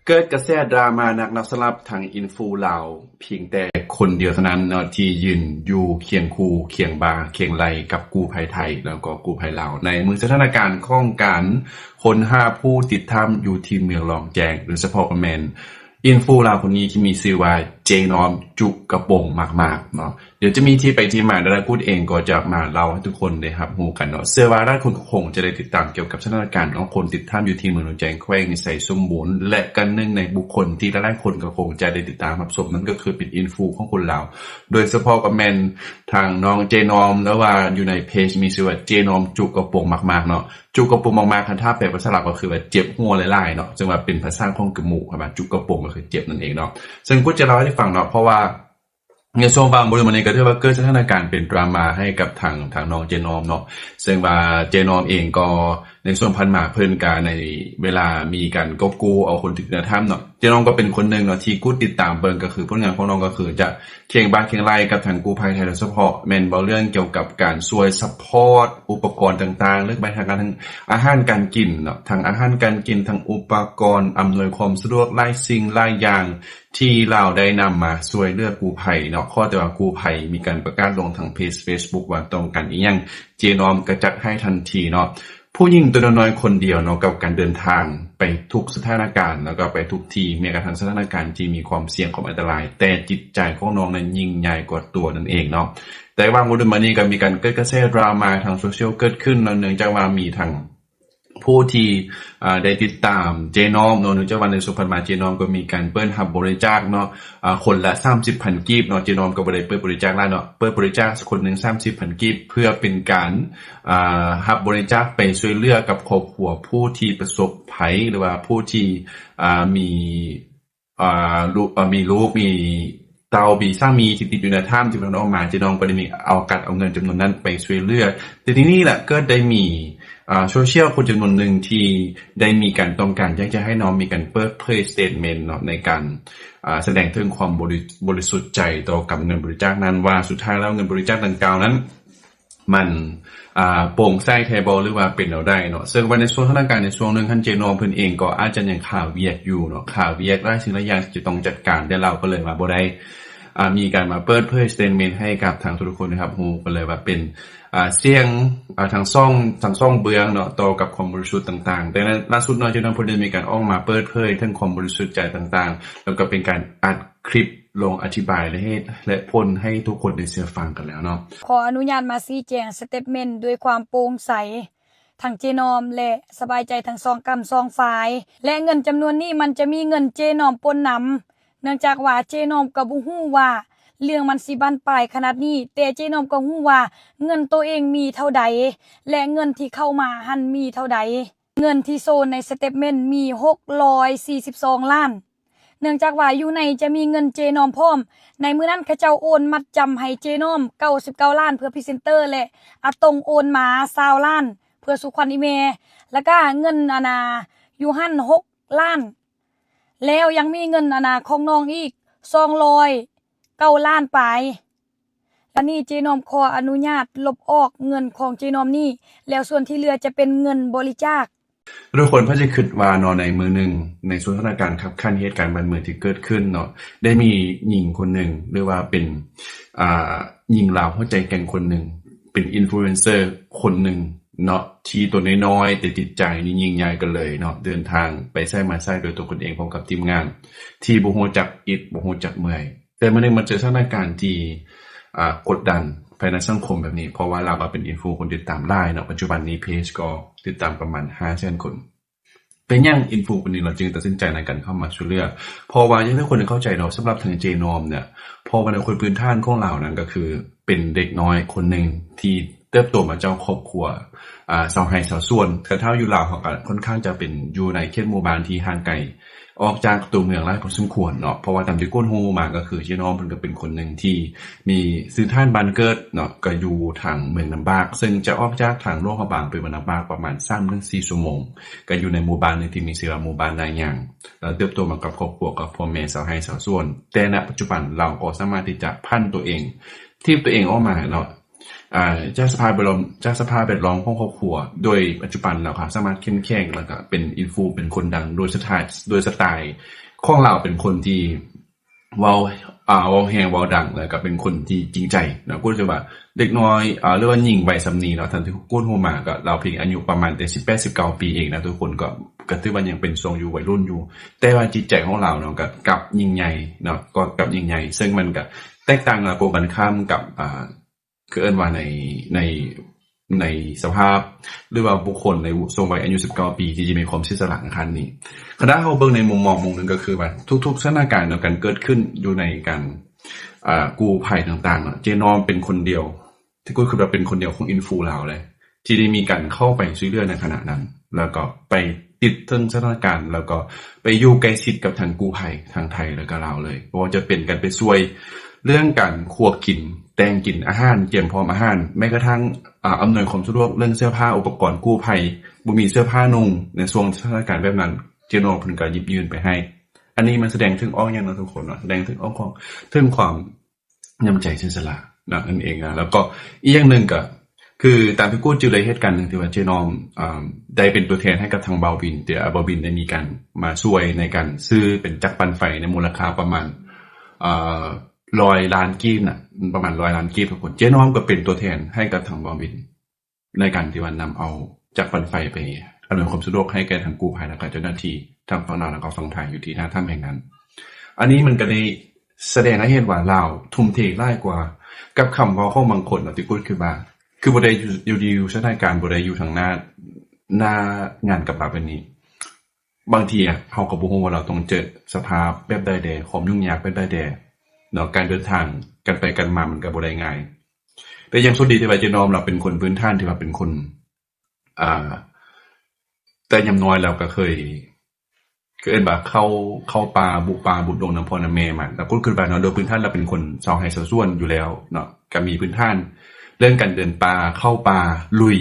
ເກີດກະແສດຣາມາໜັກໜາສຳລັບທາງອິນຟູລາວ ພຽງແຕ່ຄົນດຽວເທົ່ານັ້ນເນາະ ທີ່ຢືນຢູ່ຄຽງຄູ່ຄຽງບ່າຄຽງໄຫຼ່ກັບກູ້ໄພໄທ ແລ້ວກໍກູ້ໄພລາວ ໃນມື້ສະຖານະການຂອງການຄົ້ນຫາຜູ້ຕິດຖ້ຳຢູ່ທີ່ເມືອງລ້ອງແຈ້ງ ໂດຍສະເພາະກໍແມ່ນອິນຟູລາວຄົນນີ້ທີ່ມີຊື່ວ່າ ເຈນອມ ຈຸກະໂປງມາກໆເນາະ. ດຽວຈະມີທີ່ໄປທີ່ມາ ແລະ ກຸດເອງກໍຈະມາເລົ່າໃຫ້ທຸກຄົນໄດ້ຮັບຮູ້ກັນເນາະ. ເຊື່ອວ່າຫຼາຍຄົນກໍຄົງຈະໄດ້ຕິດຕາມກ່ຽວກັບສະຖານະການຂອງຄົນຕິດຖ້ຳຢູ່ທີ່ເມືອງດອນແຈງ ແຂວງວິໄສສົມບູນ ແລະ ກໍໜຶ່ງໃນບຸກຄົນທີ່ຫຼາຍໆຄົນກໍຄົງຈະໄດ້ຕິດຕາມຮັບຊົມ ນັ້ນກໍຄືເປັນອິນຟູຂອງຄົນລາວ ໂດຍສະເພາະກໍແມ່ນທາງນ້ອງເຈນອມ ຫຼືວ່າຢູ່ໃນເພຈມີຊື່ວ່າ ເຈນອມ ຈຸກະໂປງມາກໆເນາະ. ຈຸກະໂປງມາກໆ ຄັນຖ້າແປເປັນພາສາລາວກໍຄືວ່າເຈັບຫົວຫຼາຍໆເນາະ ເຊິ່ງວ່າເປັນພາສາຂອງກະໝູ່ ຄຳວ່າຈຸກະໂປງກໍຄືເຈັບນັ້ນເອງເນາະ. ເຊິ່ງກຸດຈະເລົ່າໃຫ້ຟັງເນາະ ເພາະວ່າ ໃນຊ່ວງຫວ່າງບໍ່ດົນມານີ້ກໍຖືວ່າເກີດສະຖານະການເປັນດຣາມາໃຫ້ກັບທາງ ທາງນ້ອງເຈນອມເນາະ ເຊິ່ງວ່າເຈນອມເອງກໍໃນຊ່ວງຜ່ານມາເພິ່ນກໍໃນເວລາມີການກອບກູ້ເອົາຄົນທີ່ຢູ່ໃນຖ້ຳເນາະ ເຈນອມກໍເປັນຄົນໜຶ່ງເນາະທີ່ກຸດຕິດຕາມເບິ່ງ ກໍຄືຜົນງານຂອງນ້ອງກໍຄືຈະຄຽງບ່າຄຽງໄຫຼ່ກັບທາງກູ້ໄພໄທ ໂດຍສະເພາະແມ່ນເວົ້າເລື່ອງກ່ຽວກັບການຊ່ວຍຊັບພອດອຸປະກອນຕ່າງໆ ຫຼືແມ່ນທາງການ ທາງອາຫານການກິນເນາະ ທັງອາຫານການກິນ ທັງອຸປະກອນອຳນວຍຄວາມສະດວກຫຼາຍສິ່ງຫຼາຍຢ່າງ ທີ່ລາວໄດ້ນຳມາຊ່ວຍເຫຼືອກູ້ໄພເນາະ. ຂໍແຕ່ວ່າກູ້ໄພມີການປະກາດລົງທາງເພຈເຟສບຸກວ່າຕ້ອງການອີ່ຫຍັງ ເຈນອມກະຈັດໃຫ້ທັນທີເນາະ. ຜູ້ຍິງຕົວນ້ອຍໆຄົນດຽວເນາະ ກັບການເດີນທາງໄປທຸກສະຖານະການ ແລ້ວກໍໄປທຸກທີ່ ແມ້ກະທັ່ງສະຖານະການທີ່ມີຄວາມສ່ຽງຄວາມອັນຕະລາຍ ແຕ່ຈິດໃຈຂອງນ້ອງນັ້ນຍິ່ງໃຫຍ່ກວ່າຕົວນັ້ນເອງເນາະ. ແຕ່ວ່າບໍ່ດົນມານີ້ກໍມີການເກີດກະແສດຣາມາທາງໂຊຊຽວເກີດຂຶ້ນເນາະ ເນື່ອງຈາກວ່າມີທັງ ຜູ້ທີ່ ເອີ ໄດ້ຕິດຕາມເຈນອມເນາະ ເນື່ອງຈາກວ່າໃນຊ່ວງຜ່ານມາເຈນອມກໍມີການເປີດຮັບບໍລິຈາກເນາະ ເອີ ຄົນລະສາມສິບພັນກີບເນາະ. ເຈນອມກໍບໍ່ໄດ້ເປີດບໍລິຈາກຫຼາຍເນາະ ເປີດບໍລິຈາກຄົນໜຶ່ງສາມສິບພັນກີບ ເພື່ອເປັນການ ເອີ ຮັບບໍລິຈາກໄປຊ່ວຍເຫຼືອກັບຄອບຄົວຜູ້ທີ່ປະສົບໄພ ຫຼືວ່າຜູ້ທີ່ ເອີ ມີ ອ່າ ລູກ ເອີ ມີລູກ ມີເຕົ້າ ມີສາມີທີ່ຕິດຢູ່ໃນຖ້ຳທີ່ເພິ່ນອອກມາ ເຈນອມກໍໄດ້ມີ ເອົາກັດເອົາເງິນຈຳນວນນັ້ນໄປຊ່ວຍເຫຼືອ. ແຕ່ທີນີ້ລະ ເກີດໄດ້ມີ ອ່າ ໂຊຊຽວຄົນຈຳນວນໜຶ່ງທີ່ໄດ້ມີການຕ້ອງການຢາກຈະໃຫ້ນ້ອງມີການເປີດເຜີຍສະເຕດເມັນເນາະ ໃນການ ອ່າ ສະແດງເຖິງຄວາມບໍລິ ບໍລິສຸດໃຈຕໍ່ກັບເງິນບໍລິຈາກນັ້ນ ວ່າສຸດທ້າຍແລ້ວເງິນບໍລິຈາກດັ່ງກ່າວນັ້ນ ມັນ ອ່າ ໂປ່ງໃສແທ້ບໍ່ ຫຼືວ່າເປັນແນວໃດເນາະ. ເຊິ່ງວ່າໃນຊ່ວງສະຖານະການໃນຊ່ວງໜຶ່ງຫັ້ນ ເຈນອມເພິ່ນເອງກໍອາດຈະຍັງຄາວຽກຢູ່ເນາະ ຄາວຽກຫຼາຍສິ່ງຫຼາຍຢ່າງທີ່ຈະຕ້ອງຈັດການ ແຕ່ລາວກໍເລີຍວ່າບໍ່ໄດ້ ອ່າ ມີການມາເປີດເຜີຍສະເຕດເມັນໃຫ້ກັບທາງທຸກໆຄົນໄດ້ຮັບຮູ້ ກໍເລີຍວ່າເປັນ ອ່າ ສຽງ ອ່າ ທັງສອງ ທັງສອງເບື້ອງເນາະ ຕໍ່ກັບຄວາມບໍລິສຸດຕ່າງໆ. ແຕ່ໃນລ່າສຸດເນາະ ເຈນອມເພິ່ນໄດ້ມີການອອກມາເປີດເຜີຍເຖິງຄວາມບໍລິສຸດໃຈຕ່າງໆ ແລ້ວກໍເປັນການອັດ ຄລິບລົງອະທິບາຍເຫດ ແລະ ຜົນໃຫ້ທຸກຄົນໄດ້ເຊື່ອຟັງກັນແລ້ວເນາະ. ຂໍອະນຸຍາດມາຊີ້ແຈງສະເຕດເມັນດ້ວຍຄວາມໂປ່ງໃສ ທັງເຈນອມ ແລະ ສະບາຍໃຈທັງສອງກ້ຳສອງຝ່າຍ ແລະ ເງິນຈຳນວນນີ້ມັນຈະມີເງິນເຈນອມປົນນຳ ເນື່ອງຈາກວ່າເຈນອມກໍບໍ່ຮູ້ວ່າເລື່ອງມັນຊິບານປາຍຂະໜາດນີ້ ແຕ່ເຈນອມກໍຮູ້ວ່າເງິນໂຕເອງມີເທົ່າໃດ ແລະ ເງິນທີ່ເຂົ້າມາຫັ້ນມີເທົ່າໃດ. ເງິນທີ່ໂຊໃນສະເຕດເມັນມີຫົກຮ້ອຍສີ່ສິບສອງລ້ານ ເນື່ອງຈາກວ່າຢູ່ໃນຈະມີເງິນເຈນອມພ້ອມ. ໃນມື້ນັ້ນເຂົາເຈົ້າໂອນມັດຈຳໃຫ້ເຈນອມເກົ້າສິບເກົ້າລ້ານ ເພື່ອພຣີເຊັນເຕີ ແລະ ອາຕົງໂອນມາຊາວລ້ານ ເພື່ອສູ່ຂວັນອີ່ແມ່ ແລ້ວກະເງິນ ອັນນ່າ ຢູ່ຫັ້ນຫົກລ້ານ ແລ້ວຍັງມີເງິນ ອັນນ່າ ຂອງນ້ອງອີກສອງຮ້ອຍເກົ້າລ້ານປາຍ. ອັນນີ້ເຈນອມຂໍອະນຸຍາດລົບອອກເງິນຂອງເຈນອມນີ້ ແລ້ວສ່ວນທີ່ເຫຼືອຈະເປັນເງິນບໍລິຈາກ. ທຸກຄົນພະຈະຄິດວ່າເນາະ ໃນມື້ໜຶ່ງ ໃນຊ່ວງສະຖານະການຄັບຂັນ ເຫດການບ້ານເມືອງທີ່ເກີດຂຶ້ນເນາະ ໄດ້ມີຍິງຄົນໜຶ່ງ ຫຼືວ່າເປັນ ອ່າ ຍິງລາວຫົວໃຈແກ່ງຄົນໜຶ່ງ ເປັນອິນຟລູເອນເຊີຄົນໜຶ່ງເນາະ ທີ່ຕົວນ້ອຍໆ ແຕ່ຈິດໃຈນີ້ຍິ່ງໃຫຍ່ກັນເລີຍເນາະ ເດີນທາງໄປໃສມາໃສໂດຍຕົວເພິ່ນເອງ ພ້ອມກັບທີມງານ ທີ່ບໍ່ຮູ້ຈັກອິດ ບໍ່ຮູ້ຈັກເມື່ອຍ. ແຕ່ມື້ໜຶ່ງມາເຈີສະຖານະການທີ່ ອ່າ ກົດດັນພາຍໃນສັງຄົມແບບນີ້ ເພາະວ່າລາວກໍເປັນອິນຟູຄົນຕິດຕາມຫຼາຍເນາະ ປັດຈຸບັນນີ້ເພຈກໍຕິດຕາມປະມານຫ້າແສນຄົນ. ເປັນຫຍັງອິນຟູຄົນນີ້ລາວຈຶ່ງຕັດສິນໃຈໃນການເຂົ້າມາຊ່ວຍເຫຼືອ? ເພາະວ່າຢ່າງທີ່ທຸກຄົນໄດ້ເຂົ້າໃຈເນາະ ສຳລັບທາງເຈນອມເນຍ ເພາະວ່າໃນຄົນພື້ນຖານຂອງລາວນັ້ນກໍຄືເປັນເດັກນ້ອຍຄົນໜຶ່ງທີ່ເຕີບໂຕມາຈາກຄອບຄົວ ອ່າ ຊາວໄຮ່ຊາວສວນ. ຄັນຖ້າຢູ່ລາວເຮົາກໍຄ່ອນຂ້າງຈະເປັນຢູ່ໃນເຂດໝູ່ບ້ານທີ່ຫ່າງໄກ ອອກຈາກຕົວເມືອງຫຼາຍພໍສົມຄວນເນາະ ເພາະວ່າຕາມທີ່ຄົ້ນຮູ້ມາກໍຄື ເຈນອມເພິ່ນກໍເປັນຄົນໜຶ່ງທີ່ມີຊື່ຖານບ້ານເກີດເນາະ ກໍຢູ່ທາງເມືອງນ້ຳບາກ ເຊິ່ງຈະອອກຈາກທາງຫຼວງພະບາງໄປເມືອງນ້ຳບາກປະມານສາມເຖິງສີ່ຊົ່ວໂມງ ກໍຢູ່ໃນໝູ່ບ້ານໜຶ່ງທີ່ມີຊື່ວ່າໝູ່ບ້ານນາຍາງ ແລ້ວເຕີບໂຕມາກັບຄອບຄົວ ກັບພໍ່ແມ່ຊາວໄຮ່ຊາວສວນ. ແຕ່ນະປັດຈຸບັນລາວກໍສາມາດທີ່ຈະຜັນຕົວເອງ ຖີບຕົວເອງອອກມາເນາະ ອ່າ ຈາກສະພາບແວດລ້ອມ ຈາກສະພາບແວດລ້ອມຂອງຄອບຄົວ ໂດຍປັດຈຸບັນລາວກໍສາມາດເຂັ້ມແຂງ ແລ້ວກໍເປັນອິນຟູ ເປັນຄົນດັງ ໂດຍສະໄຕ ໂດຍສະໄຕຂອງລາວເປັນຄົນທີ່ເວົ້າ ອ່າ ເວົ້າແຮງເວົ້າດັງ ແລ້ວກໍເປັນຄົນທີ່ຈິງໃຈເນາະ. ກໍຄືວ່າເດັກນ້ອຍ ອ່າ ຫຼືວ່າຍິງໄວສ່ຳນີ້ເນາະ ທ່ານທີ່ຮູ້ຮູ້ມາ ກໍລາວພຽງອາຍຸປະມານແຕ່ສິບແປດ ສິບເກົ້າປີເອງນະທຸກຄົນ ກໍ ກໍຖືວ່າຍັງເປັນຊ່ວງຢູ່ໄວລຸ້ນຢູ່ ແຕ່ວ່າຈິດໃຈຂອງລາວເນາະ ກໍກັບຍິ່ງໃຫຍ່ເນາະ ກໍກັບຍິ່ງໃຫຍ່ ເຊິ່ງມັນກໍແຕກຕ່າງ ແລະ ກົງກັນຂ້າມກັບ ອ່າ ຄືເອີ້ນວ່າໃນ ໃນ ໃນສະພາບ ຫຼືວ່າບຸກຄົນໃນຊ່ວງໄວອາຍຸສິບເກົ້າປີ ທີ່ຈະມີຄວາມເສຍສະຫຼະໃນຂັ້ນນີ້. ຄັນຖ້າເຮົາເບິ່ງໃນມຸມມອງມຸມໜຶ່ງ ກໍຄືວ່າທຸກໆສະຖານະການເນາະ ການເກີດຂຶ້ນຢູ່ໃນການ ອ່າ ກູ້ໄພຕ່າງໆເນາະ ເຈນ້ອມເປັນຄົນດຽວ ທີ່ກໍຄືວ່າເປັນຄົນດຽວຂອງອິນຟູລາວເລີຍ ທີ່ໄດ້ມີການເຂົ້າໄປຊ່ວຍເຫຼືອໃນຂະນະນັ້ນ ແລ້ວກໍໄປຕິດເຖິງສະຖານະການ ແລ້ວກໍໄປຢູ່ໃກ້ຊິດກັບທາງກູ້ໄພທາງໄທ ແລ້ວກໍລາວເລີຍ. ບໍ່ວ່າຈະເປັນການໄປຊ່ວຍເລື່ອງການຄົວກິນ ແຕ່ງກິນອາຫານ ກຽມພ້ອມອາຫານ ແມ້ກະທັ້ງ ອຳນວຍຄວາມສະດວກເລື່ອງເສື້ອຜ້າ ອຸປະກອນກູ້ໄພ ບໍ່ມີເສື້ອຜ້ານຸ່ງໃນຊ່ວງສະຖານະການແບບນັ້ນ ເຈນ້ອມເພິ່ນກໍຢິບຍື່ນໄປໃຫ້. ອັນນີ້ມັນສະແດງເຖິງອອກຫຍັງເນາະທຸກຄົນເນາະ ສະແດງເຖິງອອກຂອງ ເຖິງຄວາມ ນ້ຳໃຈເສຍສະຫຼະນັ້ນເອງນະ. ແລ້ວກໍອີກຢ່າງໜຶ່ງກໍຄືຕາມທີ່ກູດຈື່ໄດ້ເຫດການໜຶ່ງທີ່ວ່າເຈນ້ອມ ອາ ໄດ້ເປັນຕົວແທນໃຫ້ກັບທາງບ່າວບິນ ທີ່ ອາ ບ່າວບິນໄດ້ມີການມາຊ່ວຍໃນການຊື້ເປັນຈັກປັ່ນໄຟໃນມູນລະຄ່າປະມານ ອາ ຮ້ອຍລ້ານກີບນະ ປະມານຮ້ອຍລ້ານກີບທຸກຄົນ. ເຈນ້ອມກໍເປັນຕົວແທນໃຫ້ກັບທາງບ່າວບິນ ໃນການທີ່ວ່ານຳເອົາຈັກປັ່ນໄຟໄປອຳນວຍຄວາມສະດວກໃຫ້ແກ່ທາງກູ້ໄພ ແລ້ວກໍເຈົ້າໜ້າທີ່ທັງຝັ່ງລາວ ແລ້ວກໍຝັ່ງໄທ ຢູ່ທີ່ໜ້າຖ້ຳແຫ່ງນັ້ນ. ອັນນີ້ມັນກໍໄດ້ສະແດງໃຫ້ເຫັນວ່າລາວທຸ່ມເທຫຼາຍກວ່າ ກັບຄຳເວົ້າຂອງບາງຄົນເນາະ ທີ່ກູດຄິດວ່າ ຄືບໍ່ໄດ້ຢູ່ ຢູ່ ຢູ່ສະຖານະການ ບໍ່ໄດ້ຢູ່ທາງໜ້າ ໜ້າງານກັບລາວແບບນີ້. ບາງທີອະ ເຮົາກໍບໍ່ຮູ້ວ່າລາວຕ້ອງເຈີສະພາບແບບໃດແດ່ ຄວາມຫຍຸ້ງຍາກແບບໃດແດ່ເນາະ ການເດີນທາງກັນໄປກັນມາມັນກໍບໍ່ໄດ້ງ່າຍ. ແຕ່ຢ່າງໂຊກດີທີ່ວ່າເຈນ້ອມລາວເປັນຄົນພື້ນຖານທີ່ວ່າເປັນຄົນ ອ່າ ແຕ່ຍາມນ້ອຍລາວກໍເຄີຍ ຄືເອີ້ນວ່າເຂົ້າ ເຂົ້າປ່າບຸປ່າບຸດົງນຳພໍ່ນຳແມ່ມາ ລາວກໍຄິດວ່າເນາະ ໂດຍພື້ນຖານລາວເປັນຄົນຊາວໄຮ່ຊາວສວນຢູ່ແລ້ວເນາະ ກໍມີພື້ນຖານເລື່ອງການເດີນປ່າ ເຂົ້າປ່າລຸຍ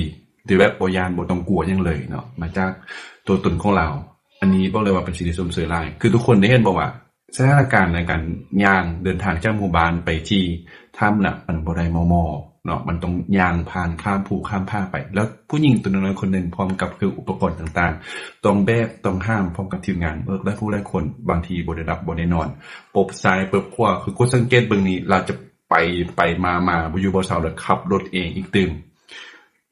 ທີ່ແບບບໍ່ຢ້ານບໍ່ຕ້ອງກົວຫຍັງເລີຍເນາະ ມາຈາກຕົວຕົນຂອງລາວ. ອັນນີ້ບອກເລີຍວ່າເປັນສິ່ງທີ່ຊົມເຊີຍຫຼາຍ ຄືທຸກຄົນໄດ້ເຫັນບໍ່ວ່າ ສະຖານະການໃນການຍ່າງເດີນທາງຈາກໝູ່ບ້ານໄປທີ່ຖ້ຳນະ ມັນບໍ່ໄດ້ມໍ່ໆເນາະ ມັນຕ້ອງຍ່າງຜ່ານຂ້າມພູຂ້າມຜາໄປ ແລ້ວຜູ້ຍິງຕົວນ້ອຍໆຄົນໜຶ່ງ ພ້ອມກັບເຄື່ອງອຸປະກອນຕ່າງໆ ຕ້ອງແບກຕ້ອງຫາມ ພ້ອມກັບທີມງານເບີກຫຼາຍຜູ້ຫຼາຍຄົນ ບາງທີບໍ່ໄດ້ຫຼັບບໍ່ໄດ້ນອນ ປົບຊ້າຍປົບຂວາ ຄືກົດສັງເກດເບິ່ງນີ້ ລາວຈະໄປ ໄປມາໆ ບໍ່ຢູ່ບໍ່ເຊົາ ແລ້ວຂັບລົດເອງອີກຕື່ມ.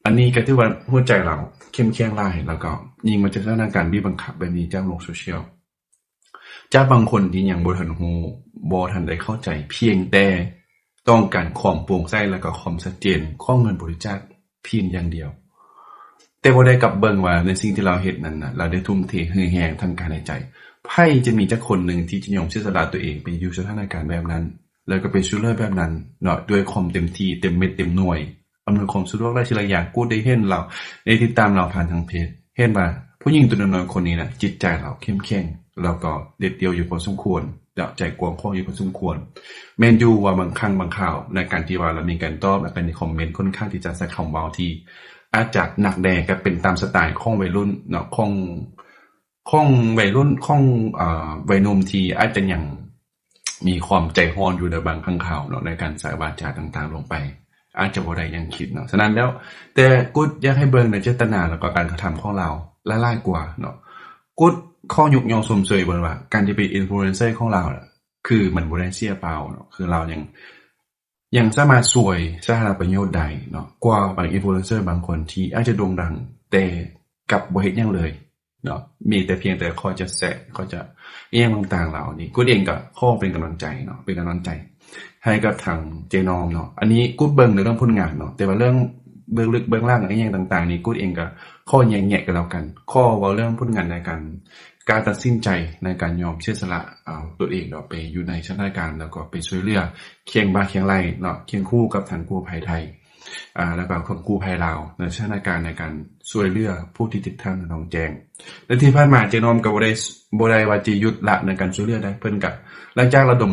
ອັນນີ້ກໍຖືວ່າຫົວໃຈລາວເຂັ້ມແຂງຫຼາຍ ແລ້ວກໍຍິງມາເຈີສະຖານະການບີບບັງຄັບແບບນີ້ຈາກໂລກໂຊຊຽວ ຈາກບາງຄົນທີ່ຍັງບໍ່ທັນຮູ້ ບໍ່ທັນໄດ້ເຂົ້າໃຈ ພຽງແຕ່ຕ້ອງການຄວາມໂປ່ງໃສ ແລ້ວກໍຄວາມຊັດເຈນຂອງເງິນບໍລິຈາກພຽງຢ່າງດຽວ ແຕ່ບໍ່ໄດ້ກັບເບິ່ງວ່າໃນສິ່ງທີ່ລາວເຮັດນັ້ນນະ ລາວໄດ້ທຸ່ມເທເຫື່ອແຮງທາງກາຍແລະໃຈ. ໃຜຈະມີຈັກຄົນໜຶ່ງທີ່ຈະຍອມເສຍສະຫຼະຕົວເອງໄປຢູ່ສະຖານະການແບບນັ້ນ ແລ້ວກໍໄປຊ່ວຍເຫຼືອແບບນັ້ນເນາະ ດ້ວຍຄວາມເຕັມທີ່ ເຕັມເມັດເຕັມໜ່ວຍ ອຳນວຍຄວາມສະດວກຫຼາຍສິ່ງຫຼາຍຢ່າງ. ກູດໄດ້ເຫັນລາວ ໄດ້ຕິດຕາມລາວຜ່ານທາງເພຈ ເຫັນວ່າຜູ້ຍິງຕົວນ້ອຍໆຄົນນີ້ນະ ຈິດໃຈລາວເຂັ້ມແຂງ ແລ້ວກໍເດັດດ່ຽວຢູ່ພໍສົມຄວນ ແລະ ໃຈກວ້າງຂວາງຢູ່ພໍສົມຄວນ. ແມ່ນຢູ່ວ່າບາງຄັ້ງບາງຄາວ ໃນການທີ່ວ່າລາວມີການຕອບ ແລະ ການຄອມເມັນ ຂ້ອນຂ້າງທີ່ຈະໃຊ້ຄຳເວົ້າທີ່ອາດຈະໜັກແດ່ ກໍເປັນຕາມສະໄຕຂອງໄວລຸ້ນເນາະ ຂອງ ຂອງໄວລຸ້ນ ຂອງ ເອີ ໄວໜຸ່ມທີ່ອາດຈະຍັງມີຄວາມໃຈຮ້ອນຢູ່ໃນບາງຄັ້ງຄາວເນາະ ໃນການໃຊ້ວາຈາຕ່າງໆລົງໄປ ອາດຈະບໍ່ໄດ້ຢ່າງຄິດເນາະ. ສະນັ້ນແລ້ວ ແຕ່ກູດຢາກໃຫ້ເບິ່ງໃນເຈດຕະນາ ແລ້ວກໍການກະທຳຂອງລາວຫຼາຍໆກວ່າເນາະ. ກູດຂໍຍົກຍ້ອງຊົມເຊີຍເບິ່ງວ່າ ການທີ່ເປັນອິນຟລູເອນເຊີຂອງລາວນະ ຄືມັນບໍ່ໄດ້ເສຍເປົ່າເນາະ ຄືລາວຍັງ ຍັງສາມາດຊ່ວຍສາທາລະນະປະໂຫຍດໄດ້ເນາະ ກວ່າບາງອິນຟລູເອນເຊີບາງຄົນທີ່ອາດຈະໂດ່ງດັງ ແຕ່ກັບບໍ່ເຮັດຫຍັງເລີຍເນາະ ມີແຕ່ພຽງແຕ່ຂ້ອຍຈະແຊະ ຂ້ອຍຈະອີ່ຫຍັງຕ່າງໆເຫຼົ່ານີ້. ກູດເອງກໍຂໍເປັນກຳລັງໃຈເນາະ ເປັນກຳລັງໃຈໃຫ້ກັບທາງເຈນ້ອມເນາະ. ອັນນີ້ກູດເບິ່ງໃນເລື່ອງຜົນງານເນາະ ແຕ່ວ່າເລື່ອງເບື້ອງເລິກເບື້ອງຫຼັງອີ່ຫຍັງຕ່າງໆນີ້ ກູດເອງກໍຂໍແຍກໆກັນແລ້ວກັນ ຂໍເວົ້າເລື່ອງຜົນງານໃນການ ການຕັດສິນໃຈໃນການຍອມເສຍສະຫຼະເອົາຕົວເອງເນາະ ໄປຢູ່ໃນສະຖານະການ ແລ້ວກໍໄປຊ່ວຍເຫຼືອຄຽງບ່າຄຽງໄຫຼ່ເນາະ ຄຽງຄູ່ກັບທາງກູ້ໄພໄທ ອ່າ ແລ້ວກໍທາງກູ້ໄພລາວ ໃນສະຖານະການໃນການຊ່ວຍເຫຼືອຜູ້ທີ່ຕິດຄ້າງໃນໜອງແຈ້ງ. ແລະ ທີ່ຜ່ານມາເຈນ້ອມກໍບໍ່ໄດ້ ບໍ່ໄດ້ວ່າຈະຢຸດລະໃນການຊ່ວຍເຫຼືອໃດ ເພິ່ນກໍ ຫຼັງຈາກລະດົມ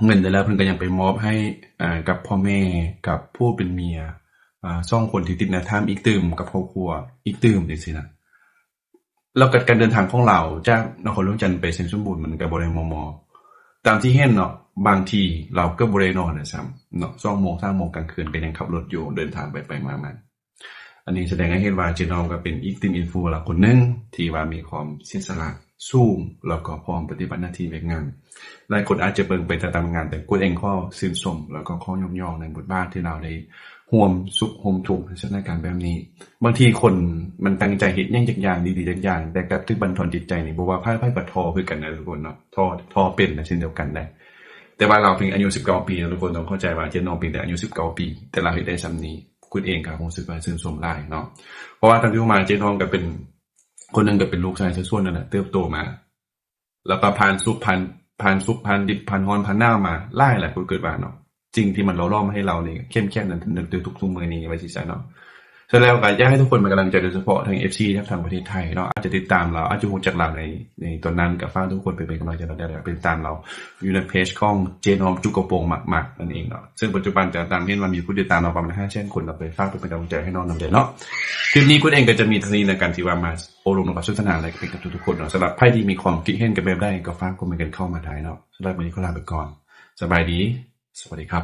ເງິນໄດ້ແລ້ວ ເພິ່ນກໍຍັງໄປມອບໃຫ້ ເອີ ກັບພໍ່ແມ່ ກັບຜູ້ເປັນເມຍ ອ່າ ສອງຄົນທີ່ຕິດໃນຖ້ຳອີກຕື່ມ ກັບຄອບຄົວອີກຕື່ມ ຈັ່ງຊີ້ນະ. ແລ້ວກໍການເດີນທາງຂອງລາວຈາກນະຄອນຫຼວງວຽງຈັນໄປແສນສົມບູນ ມັນກໍບໍ່ໄດ້ມໍ່ໆ ຕາມທີ່ເຫັນເນາະ ບາງທີລາວເກືອບບໍ່ໄດ້ນອນດ້ວຍຊ້ຳເນາະ ສອງໂມງ ສາມໂມງກາງຄືນກໍຍັງຂັບລົດຢູ່ ເດີນທາງໄປໆມາໆ. ອັນນີ້ສະແດງໃຫ້ເຫັນວ່າເຈນ້ອມກໍເປັນອີກຕິ່ງອິນຟູລາວຄົນໜຶ່ງທີ່ວ່າມີຄວາມເສຍສະຫຼະສູງ ແລ້ວກໍພ້ອມປະຕິບັດໜ້າທີ່ວຽກງານ. ຫຼາຍຄົນອາດຈະເບິ່ງໄປແຕ່ຕາມງານ, ແຕ່ກຸດເອງຂໍຊື່ນຊົມ ແລ້ວກໍຂໍຍົກຍ້ອງໃນບົດບາດທີ່ລາວໄດ້ຮ່ວມສຸກຮ່ວມທຸກໃນສະຖານະການແບບນີ້. ບາງທີຄົນມັນຕັ້ງໃຈເຮັດຫຍັງຈັກຢ່າງດີໆຈັກຢ່າງ ແຕ່ກັບຖືກບັ່ນທອນຈິດໃຈນີ້ ບໍ່ວ່າໃຜໆກໍທໍ້ຄືກັນນະທຸກຄົນເນາະ, ທໍ້ ທໍ້ເປັນນະເຊັ່ນດຽວກັນໄດ໋. ແຕ່ວ່າລາວເປັນອາຍຸສິບເກົ້າປີນະທຸກຄົນ, ຕ້ອງເຂົ້າໃຈວ່າເຈນ້ອມເປັນແຕ່ອາຍຸສິບເກົ້າປີ ແຕ່ລາວເຮັດໄດ້ສ່ຳນີ້ ກຸດເອງກໍຮູ້ສຶກວ່າຊື່ນຊົມຫຼາຍເນາະ. ເພາະວ່າຕາມທີ່ຮູ້ມາ ເຈນ້ອມກໍເປັນຄົນໜຶ່ງ ກໍເປັນລູກຊາຍຊາວສວນນັ້ນແຫຼະ ເຕີບໂຕມາ ແລ້ວກໍຜ່ານສຸກ ຜ່ານ ຜ່ານສຸກ ຜ່ານດິບ ຜ່ານຮ້ອນ ຜ່ານໜາວມາຫຼາຍແຫຼະ ຄືເກີດວ່າເນາະ. ສິ່ງທີ່ມັນຫຼໍ່ຫຼອມໃຫ້ລາວນີ້ເຂັ້ມແຂງຈົນເຖິງທຸກມື້ນີ້ ວ່າຊີ້ຊະເນາະ. ສະນັ້ນແລ້ວກໍຢາກໃຫ້ທຸກຄົນເປັນກຳລັງໃຈ ໂດຍສະເພາະທັງເອັຟຊີທັງປະເທດໄທເນາະ ອາດຈະຕິດຕາມລາວ ອາດຈະຮູ້ຈັກລາວໃນ ໃນຕອນນັ້ນ ກໍຝາກທຸກຄົນເປັນ ເປັນກຳລັງໃຈ ແລ້ວກໍຕິດຕາມລາວຢູ່ໃນເພຈຂອງເຈນ້ອມຈຸກກະໂປງມາກໆນັ້ນເອງເນາະ. ເຊິ່ງປັດຈຸບັນກໍຕາມເຫັນວ່າມີຜູ້ຕິດຕາມລາວປະມານຫ້າແສນຄົນເນາະ, ໄປຝາກເປັນກຳລັງໃຈໃຫ້ນ້ອງນຳເດີເນາະ. ຄລິບນີ້ກຸດເອງກໍຈະມີເທົ່ານີ້ໃນການທີ່ວ່າມາໂອ້ລົມ ແລະ ກໍສົນທະນາ ແລະ ເປັນກັບທຸກໆຄົນເນາະ. ສຳລັບໃຜທີ່ມີຄວາມຄິດເຫັນກັນແບບໃດ ກໍຝາກຄອມເມັນກັນເຂົ້າມາໄດ້ເນາະ. ສຳລັບມື້ນີ້ຂໍລາໄປກ່ອນ. ສະບາຍດີ. ສະຫວັດດີຄັບ.